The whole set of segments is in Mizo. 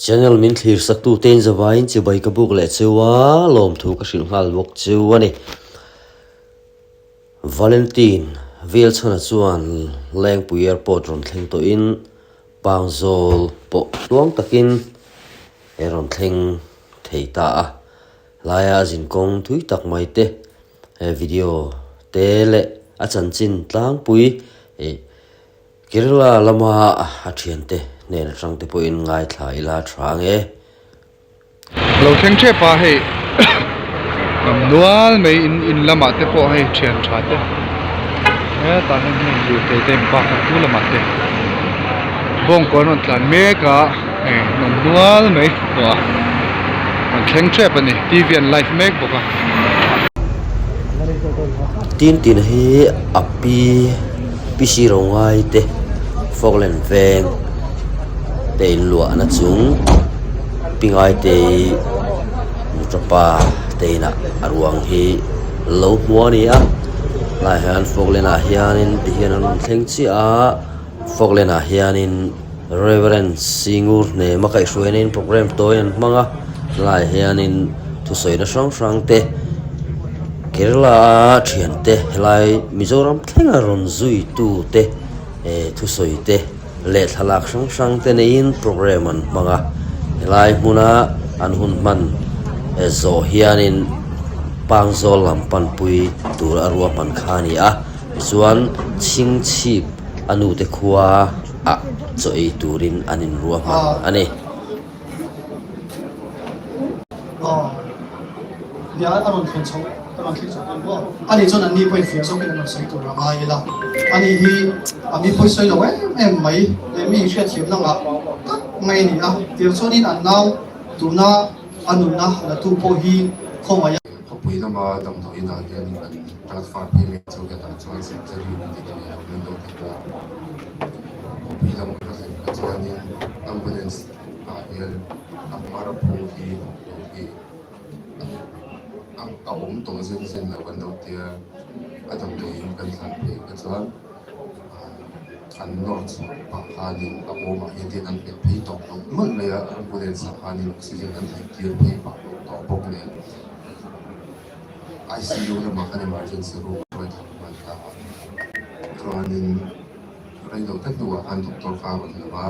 Channel min thlir sak tu tein zavaiin chibai ka buk leh cheu a, lawmthu ka hrilh nghal bawk cheu a ni. Valentine Velchhana chuan Lengpui Airport rawn thleng tawhin Pangzawl pawh tluang takin a rawn thleng thei ta a. Laia a zinkawng thui tak mai te, he video te leh a chanchin tlangpui ih Kerala lama a thiante hnen atang te pawhin ngaithla ila tha ang e. Lo thleng tep a hei awm nual mai in in lamah te pawh hei thian tha te hetah hian hei lirthei te in park a tu lamah te bawngkawn a rawn tlan mek a hei an awm nual mai pawh a rawn thleng tep a ni T V an live mek bawk a. Tin tin hi a pi pi si ro ngai te Falkland veng te in luah na chung pi ngai te nuṭapa te inah a ruang hi lo hmu a ni a tlaiah hian Falkland ah hianin tihian an rawn thleng chiah a Falkland ah hianin Reverend Singur hnema kaihhruaina in programme tawi an hmang a helaiah hianin thusawina hrang hrang te Kerala a thiante helai Mizoram thlenga rawn zui tu te eh thusawi te leh thlalak hrang hrang te neiin programme an hmang a helai hmuna an hun hman eh zawh hianin Pangzawl lam panpui tur a ruahman kha a ni a tichuan chhingchhip a nute khua. ah chaw ei turin an inruahman a ni. Khawpui lama damdawiin ah hian an transfer phei mai chu hetah chuan surgery an ti thei lo min lo ti ta. Khawpui lam ka thlen kha chuanin ambulance ah hian a hmar phu hi lo hi a awm tawh zen zen lo an lo tia a damdawiin kan thlan phei kha chuan. An nawr chhuah pah khanin a awmah hian tin an hmet phei tawh mawlh mawlh mai a, ambulance ah khanin oxygen an hmet tir phei pah tawh bawk nen ICU lamah khan emergency room a hruai thla nghal ta a, chuanin reilo te hnuah khan doctor kha a rawn lang a,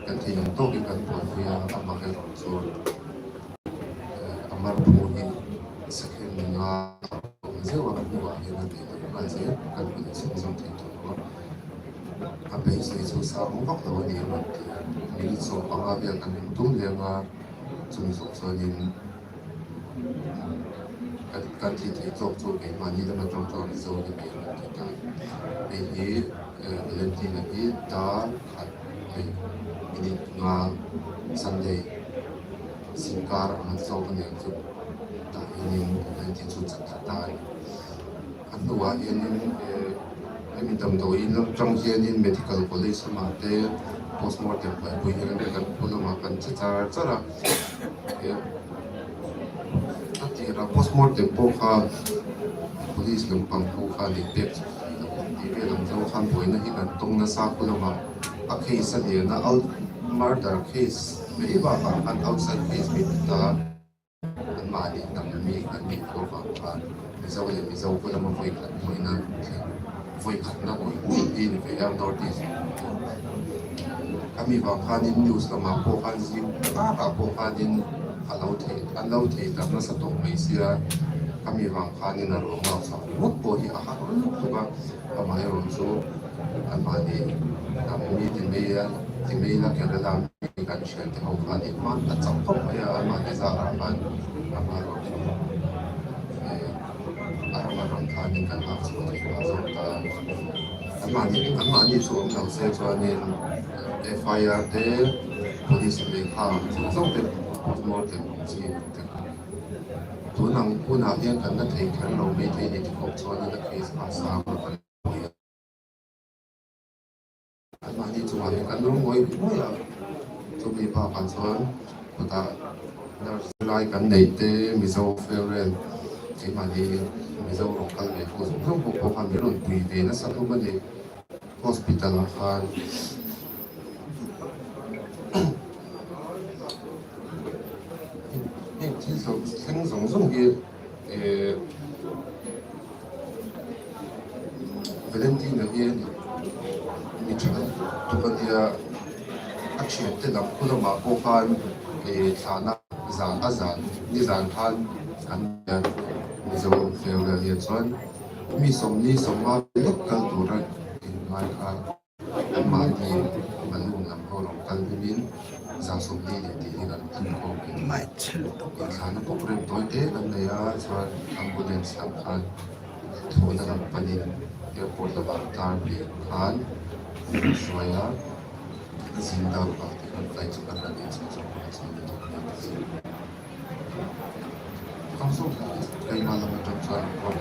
kan thei ang tawkin kan buaipui a, amaherawh chu a mar phu hi second nga a awm zeuh a, a hnuah hian a neih loh nghal zel kan hun chhunzawm thei tawh lo a, a beisei chu sang vak lo a ni a rawn ti a, minute 15 vel kan rawn tum leng a, chumi zawh chuanin kan thih theih tawk chu keimahni lama tawng tawng Mizo ni mai a rawn ti ta, hei hi Valentina hi dar khat leh minute nga Sunday. Zingkar ang an tlawm a niang chu tah hianin Valentin chu chat thla ta a ni. A hnuah hianin hemi damdawiin lam tang hianin Medical College lamah te postmortem buaipui hian kan phu lamah kan che char char a. A tirah postmortem pawh kha Police lampang ho khan inpek chawp thei lo tih vel ang zawng khan buaina hi kan tawng nasa khu lamah a case a lian a out murder case mai bakah khan outside case mai ti ta anmahni hnam mi kan nih thu avang khan Mizo leh Mizo khu lama vawi khat buaina thleng vawi khatna awih ngei hi ni ve a North East Khami vang khanin news lamah pawh khan zing takah pawh khanin a lo theih an lo thei tak nasa tawh mai sia khami vang khanin a ruang lak chhuah ringawt pawh hi a har lutuk a amaherawh chu anmahni hnam mi ti mai a ti mai ila Kerala mi kan thiante ho khan i hman ta chauh khawp mai a anmahni zarah khan amaherawh chu a ram atang khanin kan lak chhuah theih phah zawk ta. Anmahni anmahni chu awm lo se chuanin FIR te police lehkha zawng zawng te postmortem ang chi te kha tun ang hunah hian kan la thei kher lo mai thei ni ti khawp chuanin a case kha a sang a kan pui a. Anmahni chungah hian kan rawng ngawi ngawi a, chumi bakah chuan khawtah nurse lai kan neih te Mizo farewell keimahni Mizo rawn kal ve ho zawng zawng pawh pawh khan min rawn pui ve nasa hlawm a ni hospital ah khan. Thil thleng zawng zawng hi eh Valentina hi mi tha tuk a nia, a thiante lam khu lamah pawh khan eh thlahna zan a zan nizan khan an nia Mizo Farewell hian chuan mi sawmli sawmnga vel lek kal tura inngai kha. Anmahni balloon lam ho rawn kal hnuin 140 leh tih hi kan tlum khawm in inthlahna pawp rem tawi te kan nei a, chuan ambulance lam khan thawhna lam panin airport lamah tar nen khan an hruai a, zing dar rukah te khan flight chu kan la nei chho chho a chuan a dik mek a ni. Kam zawk keimah lam atang chuan rawn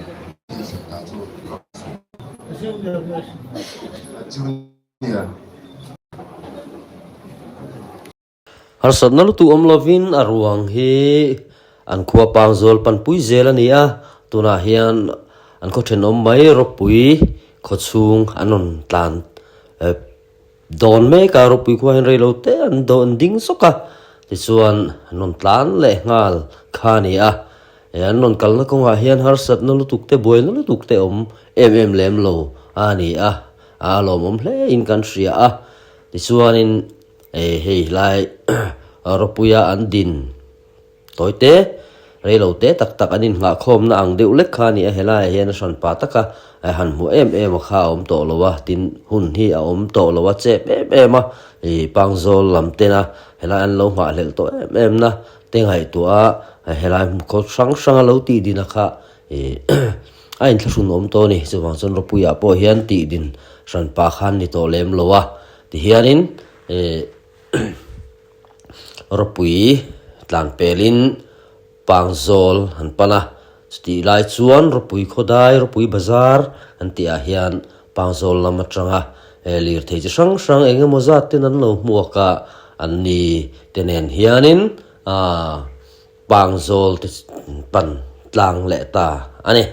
thil thlen dan chu ka sawi. Harsatna lutuk awm lovin a ruang hi an khua Pangzawl panpui zel a ni a, tunah hian an khaw thenawm mai ropui khawchhung an rawn tlan dawn mek a, ropui khua hian reilo te an dawn ding zawk a, tichuan an rawn tlan leh nghal kha a ni a. He an rawn kalna kawngah hian harsatna lutuk te, buaina lutuk te awm em em lem lo a ni a, a lawmawm hle in kan hria a. Tichuanin hei lai rawpuia an din tawi te, reilo te tak tak an innghahkhawmna ang deuh lek kha a ni a, helaiah hian a hranpa taka han hmuh em em a kha a awm tawh lo a, tin hun hi a awm tawh lo a, chep em em a, Pangzawl lam tena helai an lo nghahhlelh tawh em em na Te ngaihtuah a, helai hmun khaw hrang hrang a lo tih din a kha ih a inthlahrun awm tawh a ni. Chuvang chuan Ropuiah pawh hian tih din hran pah khan ni tawh lem lo a. Tihianin ih Ropui tlan pelin Pangzawl an pan a, chutih lai chuan Ropui khawdai, Ropui bazar an tih ah hian Pangzawl lam atanga lirthei chi hrang hrang eng emaw zat ten an lo hmuak a, an ni te nen hianin Pangzawl te pan tlang leh ta a ni.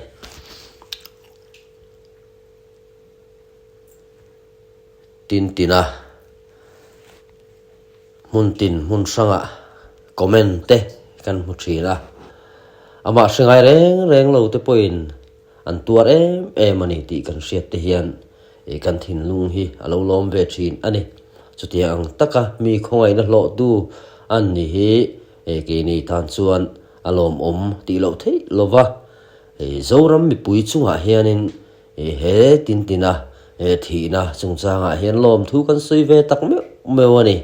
Tin tina hmun tin hmun hrangah comment te kan hmu thin a, amah hre ngai reng reng lo te pawhin An tuar em em a ni tih kan hriat te hian kan thinlung hi a lo lawm ve thin a ni. Chutiang ang taka mi khawngaihna hlawhtu an ni hi keini tan chuan a lawmawm tih loh theih lo va. Zoram mipui chungah hianin he tintina thihna chungchangah hian lawmthu kan sawi ve tak meuh meuh a ni.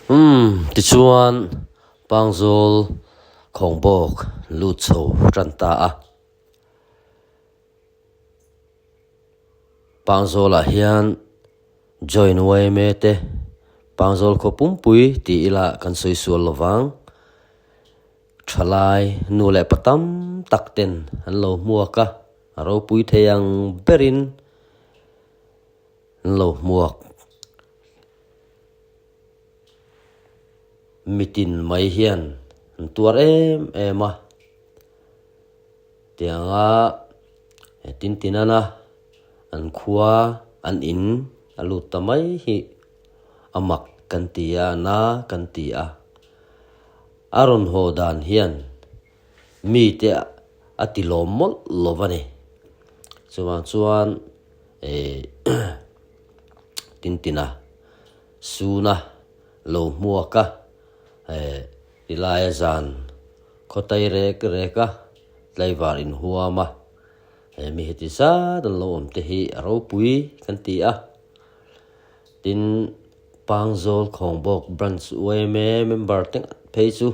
Umm tichuan Pangzawl khawngbawk lut chho tan ta a. Pangzawlah hian Join yma te Pangzawl khaw pumpui ti ila kan sawi sual lo vang. Thalai nu leh pa tam tak ten an lo hmuak a, a ropui thei ang berin an lo hmuak. Mitin mai hian an tuar em em a, tianga Tintinana an khua an in a lut ta mai hi a mak kan ti a, a na kan ti a. A rawn haw dan hian mite a ti lawm mawlh lo a ni. Chuvang chuan Tintina Suna lo hmuak a, ti laia zan khawtai rek rek a, tlaivar inhuam a, he mi heti zat an lo awm te hi a ropui kan ti a. Tin, Pangzawl Khawngbawk Branch yma member te ngat phei chu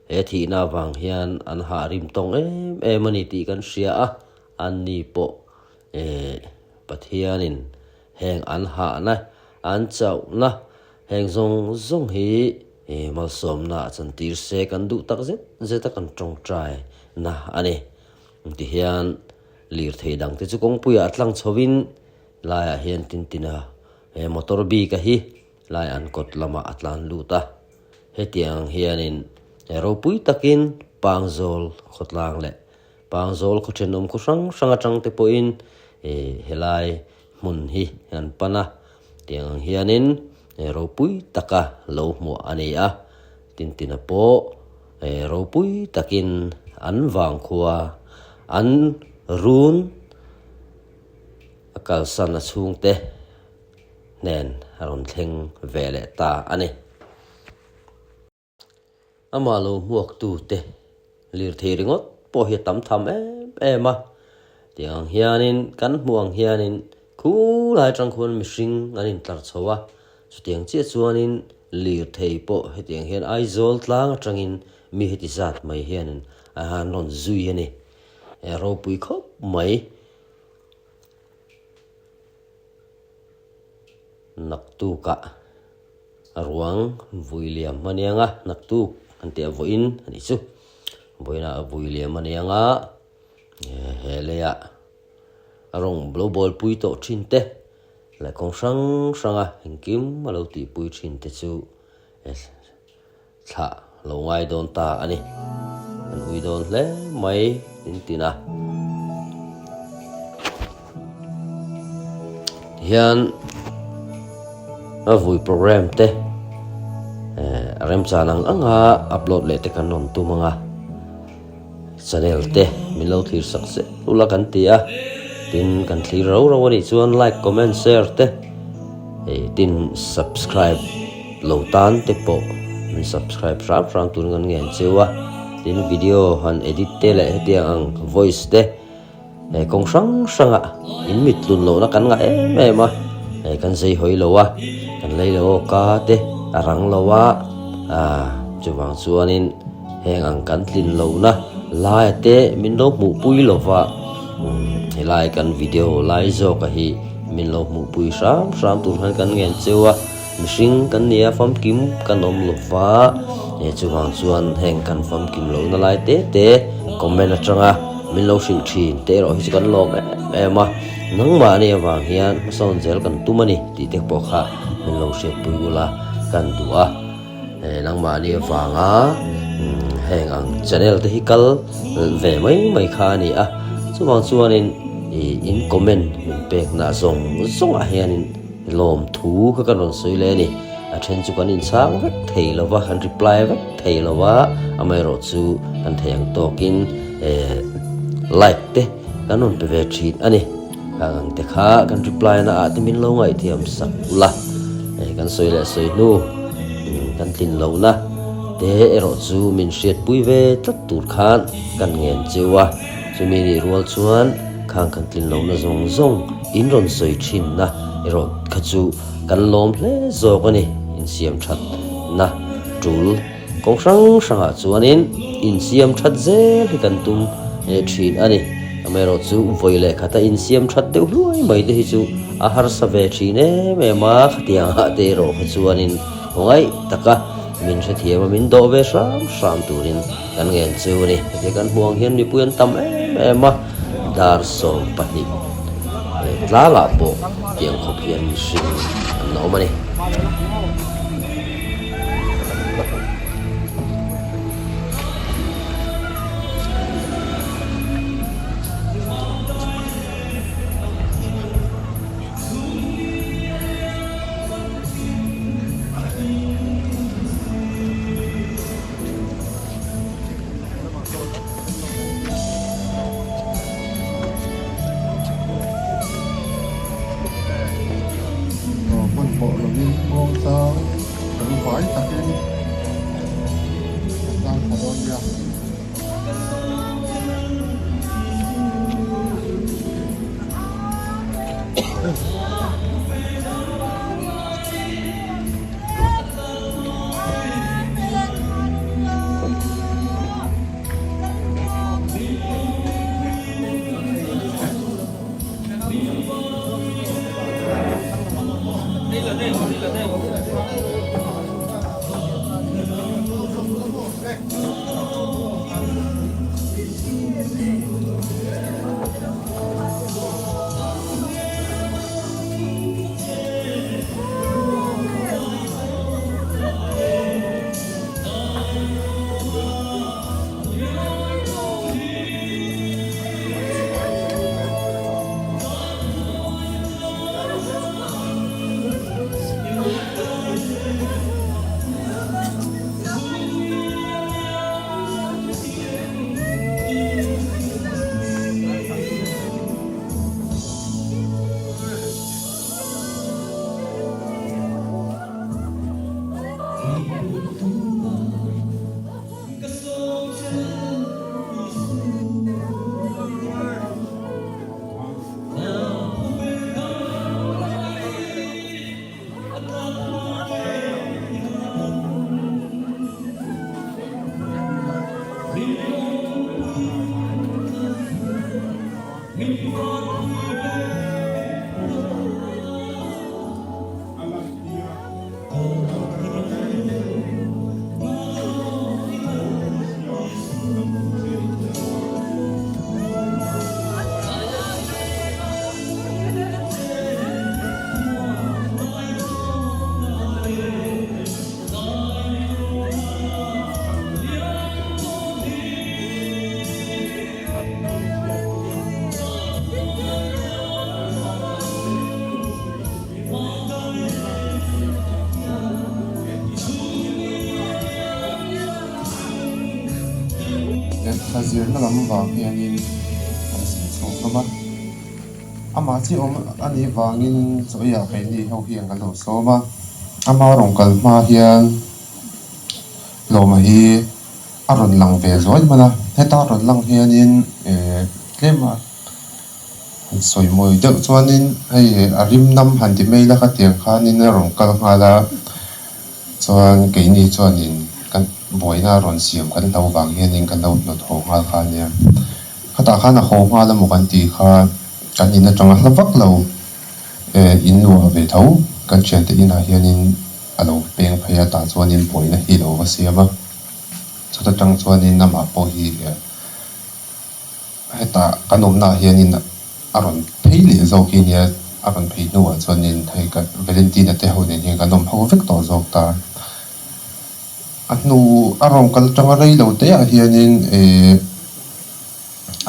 he thihna avang hian an hah rim tawng em em a ni tih kan hria a, anni pawh Pathianin Heng an hahna, an chauhna, heng zawng zawng hi malsawmna a chantir se kan duh tak zet zet a kan tawngtai na a ni. Tihian lirthei dang te chu kawngpuiah a tlang chhovin laiah hian Tintina he motor bik a hi lai an kawt lamah a tlan lut a. Hetiang hianin ropui takin Pangzawl khawtlang leh Pangzawl khaw thenawm khaw hrang hrang atang te pawhin helai hmun hi an pan a, tiang ang hianin ropui taka lo hmuah a ni a. Tintina pawh ropui takin an vangkhua an run a kalsan a chhungte hnen a rawn thleng ve leh ta a ni. Amah lo hmuaktute lirthei ringawt pawh hi a tam tham em em a, tiang ang hianin kan hmuh ang hianin khulai atang khuan mihring an intlar chho a, chutiang chiah chuanin lirthei pawh hetiang hian Aizawl tlang atangin mi heti zat mai hianin a han rawn zui a ni, ropui khawp mai. Naktukah a ruang vui liam a niang a, naktuk an tih a vawiin a nih chu. Vawiinah a vui liam a niang a, he leiah a rawng lo bawlpui tawh thin te leh kawng hrang hranga engkim a lo tihpui thin te chu Thlah lo ngai dawn ta a ni. An ui dawn hle mai in tin a. Tihian a vui program te a remchan ang anga upload leh te kan rawn tum ang a. Channel te min lo thlir sak zet ula kan ti a, tin kan thlir rau rau a nih chuan like, comment, share te hei tin subscribe lo tan te pawh min subscribe hram hram turin kan ngen cheu a, tin video han edit te leh hetiang ang voice te. He kawng hrang hrangah in mit tlun lohna kan ngah em em a, he kan zei hawi lo a, kan lei lo aw ka te a rang lo a, ah chuvang chuanin heng ang kan tlin lohna laia te min lo hmuhpui lo va, umm helai kan video lai zawka hi min lo hmuhpui hram hram tur khan kan ngen cheu a. Mihring kan nia famkim kan awm lo va, he chuvang chuan heng kan famkim lohna lai te te comment atanga min lo hrilh thin te erawh hi chu kan lawm em em a, nangmahni avang hian hmasawn zel kan tum a ni tih te pawh kha min lo hriatpui ula kan duh a, he nangmahni avanga heng ang channel te hi kal ve mai mai kha a ni a, chuvang chuanin ih in comment min pekna zawng zawngah hianin. Lawmthu kha kan rawn sawi leh a ni. A then chu kan inchhang vek thei lo va, kan reply vek thei lo va, amaherawh chu kan thei ang tawkin eh like te kan rawn pe ve thin a ni. Khang ang te kha kan reply na ah te min lo ngaihthiam sak ula, eh kan sawi leh sawi hnu kan tlin lo na te erawh chu min hriatpui ve tlat tur khan kan ngen cheu a. Chumi nih rual chuan khang kan tlin lohna zawng zawng in rawn sawi thinna erawh kha chu kan lawm hle zawk a ni. Insiam thatna tul kawng hrang hrangah chuanin insiam that zel hi kan tum thin a ni. Amaherawh chu vawi leh khata insiam that deuh hluai mai te hi chu a harsa ve thin em em a, khatiangah te erawh kha chuanin khawngaih taka min hrethiam a min dawh ve hram hram turin Kan ngen chu a ni. Heti kan hmuh ang hian mipui an tam em em a, dar 20 tlangah pawh tiang khawp hian mihring an la awm a ni. Hmanhmawh lovin muangchang kan vai takin kan tlang thla dawn nia. Lehkha zirna lam vang hianin an zin chhuak hlawm a, amah chi awm a nih vangin chaw eiah keini ho hian kan lo sawm a, ama rawn kal hma hian Lawma hi a rawn lang ve zuai hman a, heta rawn lang hianin eh tlem a han sawi mawi deuh chuanin hei a rim nam han ti mai la khatiang khanin a rawn kal nghal a. Chuan keini chuanin kan buaina rawn siam kan hlo vang hianin kan lo hnawt haw nghal kha ania. Khatah khan a haw nghal emaw kan tih kha kan in atanga hla vak lo eh in nuah ve tho kan thiante inah hianin a lo peng phei a tah chuanin buaina hi lo va siam a. Chuta tang chuanin amah pawh hi eh Hetah kan awmnaah hianin a rawn phei leh zawk hi nia, a rawn phei hnuah chuanin hei ka Valentina te ho nen hian kan awm ho vek tawh zawk ta. A hnu a rawn kal tanga rei lo te ah hianin eh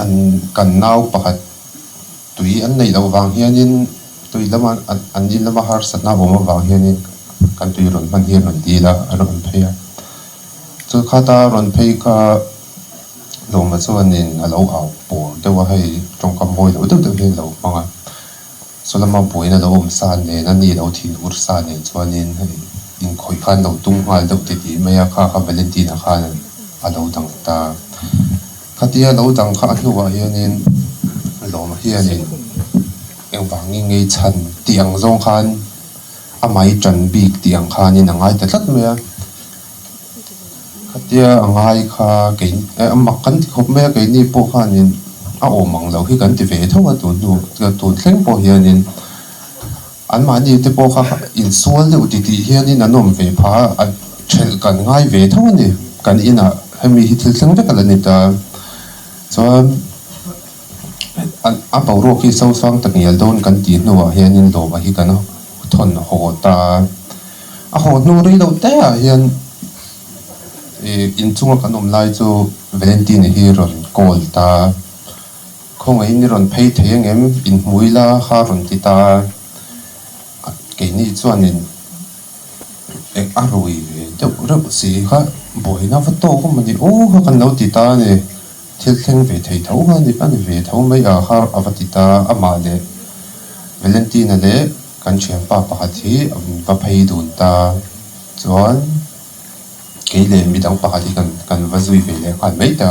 an kan nau pakhat tui an neih loh vang hianin tui lama an in lama harsatna a awm avang hianin kan tui rawn hman hi a rawn dil a, a rawn phei a. Chu khata rawn phei kha. Lawma chuanin a lo au pawr deuh a, hei tawngkam mawi lo deuh deuh hian a lo hmang a, saw lama buaina lo awm sa nen a ni lo thin ur sa nen chuanin hei inkhawih khan lo tum nghal deuh ti tih mai a, kha kha Valentina khan a lo dang ta. Khatia lo dang kha a hnuah hianin Lawma hianin engvangin ngei chhan tih ang zawng khan a mai tan bik tih ang khanin a ngai ta tlat mai a. Khatia a ngai kha kei a mak kan ti khawp mai a, keini pawh khanin a awm ang lo hi kan ti ve tho a tun hnu tun thleng pawh hianin anmahni te pawh kha insual deuh ti tih hianin an awm ve pha a, thelh kan ngai ve tho a ni kan inah hemi hi thil thleng vek a la ni ta chuan a boruak hi sosang tak ngial dawn kan tih hnuah hianin lawma hi kan thawn haw ta. A haw hnu rei lo te ah hian ih inchunga kan awm lai chu Valentina hi rawn call ta, khawngaihin i rawn phei thei angem inhmui la kha rawn ti ta a, keini chuanin eng a rui ve deuh reuh si kha buaina va tawk awm a ni aw kha kan lo ti ta a ni, thil thleng ve thei tho kha a ni ve tho mai a kha a va ti ta amah leh Valentina leh. Kan thianpa pakhat hi a va phei dun ta chuan kei leh midang pakhat hi kan kan va zui ve leh nghal mai ta.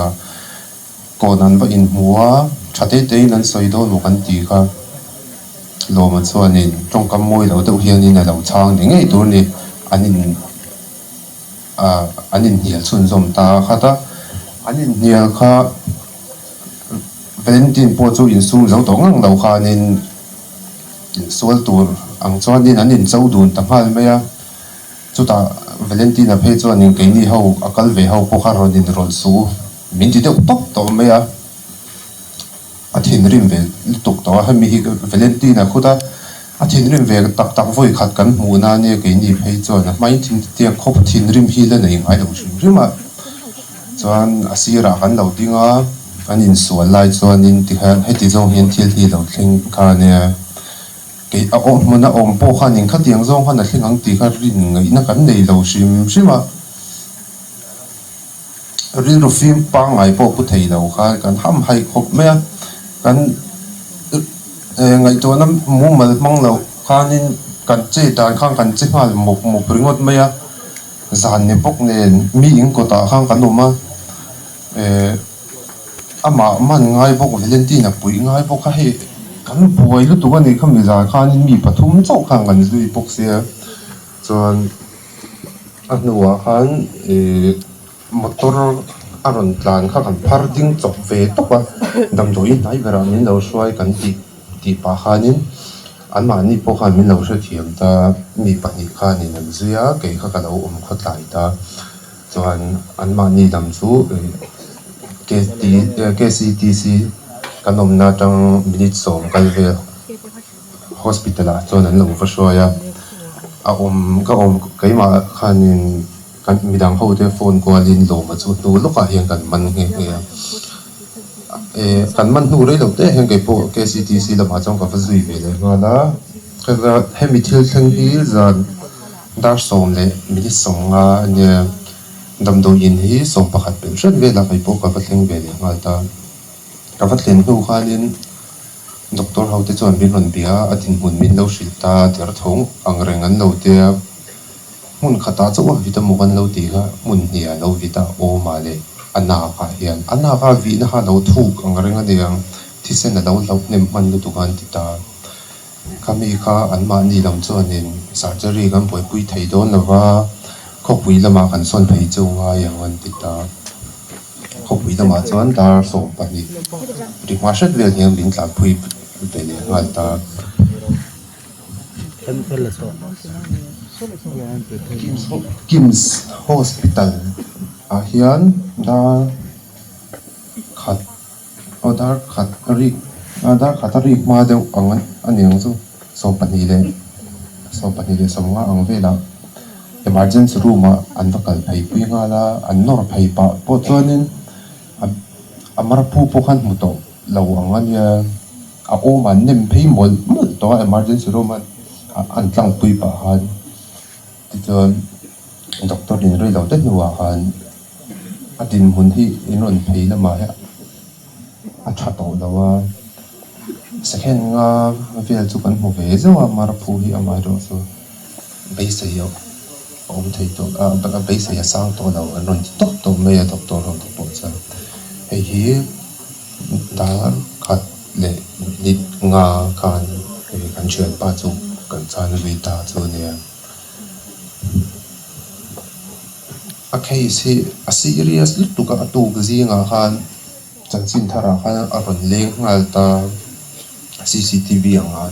Kawn an va inhmu a, tha te te in an sawi dawn maw kan ti kha. Lawma chuanin tawngkam mawi lo deuh hianin a lo chhang ni ngei tur ni an in ah an inhnial chhunzawm ta khat a, an inhnial kha Valentine pawh chu insum zo tawh ngang lo khanin. Insual tur ang chuanin an incho dun ta nghal mai a, chutah Valentina phei chuanin keini ho a kal ve ho pawh kha rawn inrawlh suh u, min ti deuh tawp tawh mai a, a thinrim ve lutuk tawh a, hemi hi Valentina khuta a thinrim ve tak tak vawi khat kan hmuh na ania keini phei chuan a hmain thintiang khawp a thinrim hi la nei ngai lo hrim hrim a, chuan a sirah kan lo ding a. An insual lai chuanin tikhian heti zawng hian thil hi lo thleng kha ania, kei a awm hmun a awm pawh khanin khatiang zawng khan a thleng ang tih kha rin ngaihna kan nei lo hrim hrim a, rilru fim pangngai pawh pu thei lo kha kan ham haih khawp mai a, kan ngaihtuahna mumal hmang loh khanin kan che dan khan kan che nghal mawp mawp ringawt mai a, zan ni bawk nen mi in kawtah khan kan awm a. Eh amah man ngai bawk Valentina puih ngai bawk a hei kan buai lutuk a nih kha mi zan khanin mi pathum chauh khan kan zui bawk sia chuan a hnuah khan ih motor a rawn tlan kha kan phar ding chawp ve tawp a damdawi hnai berah min lo hruai kan tih tih pah khanin anmahni pawh khan min lo hrethiam ta mi pahnih khanin an zui a kei kha ka lo awm khawtlai ta. Chuan anmahni lam chu KCTC kan awmna atang minute sawm kal vel hospital ah chuan an lo va hruai a, a awm ka awm keimah khanin kan midang ho te phone kualin lawma chu hnu lawkah hian kan man nghe nghe a, eh kan man hnu rei lo te hian keipawh KCTC lamah chuan ka va zui ve leh nghal a, hemi thil thleng hi zan. Dar 10 leh minute 15 a nia. Damdawi in hi 11 pelh hret velah kei pawh ka va thleng ve leh nghal ta. Ka va thlen hnu khanin doctor ho te chuan min rawn bia a, a dinhmun min lo hrilh ta derthawng ang reng an lo tia. Hmun khatah chauh a vit emaw kan lo tih kha hmun hnih ah lo vit a awm ah leh a nak ah hian a nak a vihna kha a lo thuk ang reng a niang thisen a lo hlauh hnem hman lutuk a an ti ta. Khami kha anmahni lam chuanin surgery kan buaipui thei dawn lo va, khawpui lamah kan sawn phei chu ngai ang an ti ta. Khawpui lamah chuan dar 12 ri hma hret vel hian min tlanpui ve leh nghal ta. Kims Hospital ah hian dar khat aw dar khat a rik ah dar khat a rik hma deuh ang a ni ang chu 12 leh 12 leh 15 ang velah emergency room ah an va kal phei pui nghal a an nawr phei pah pawh chuanin a marphu pawh khan hmu tawh lo ang a nia. A awm an nem phei mawlh mawlh tawh a emergency room a an tlangpui pah khan tichuan doctor in rei lo te hnuah khan a dinhmun hi in rawn phei lamah hian a tha tawh lo a second nga vel chu kan hmu ve zeuh a marphu hi amaherawh chu beisei a awm thei tawh a beisei a sang tawh lo an rawn ti tawp tawp mai a doctor ho te pawh chuan hei hi. Dar khat leh nit nga khan hei kan thianpa chu kan chan zui ta chu a nia. A case hi a serious lutuk a, a tuk zingah khan chanchin tharah khan a rawn leng nghal ta C_C_T_V ang a.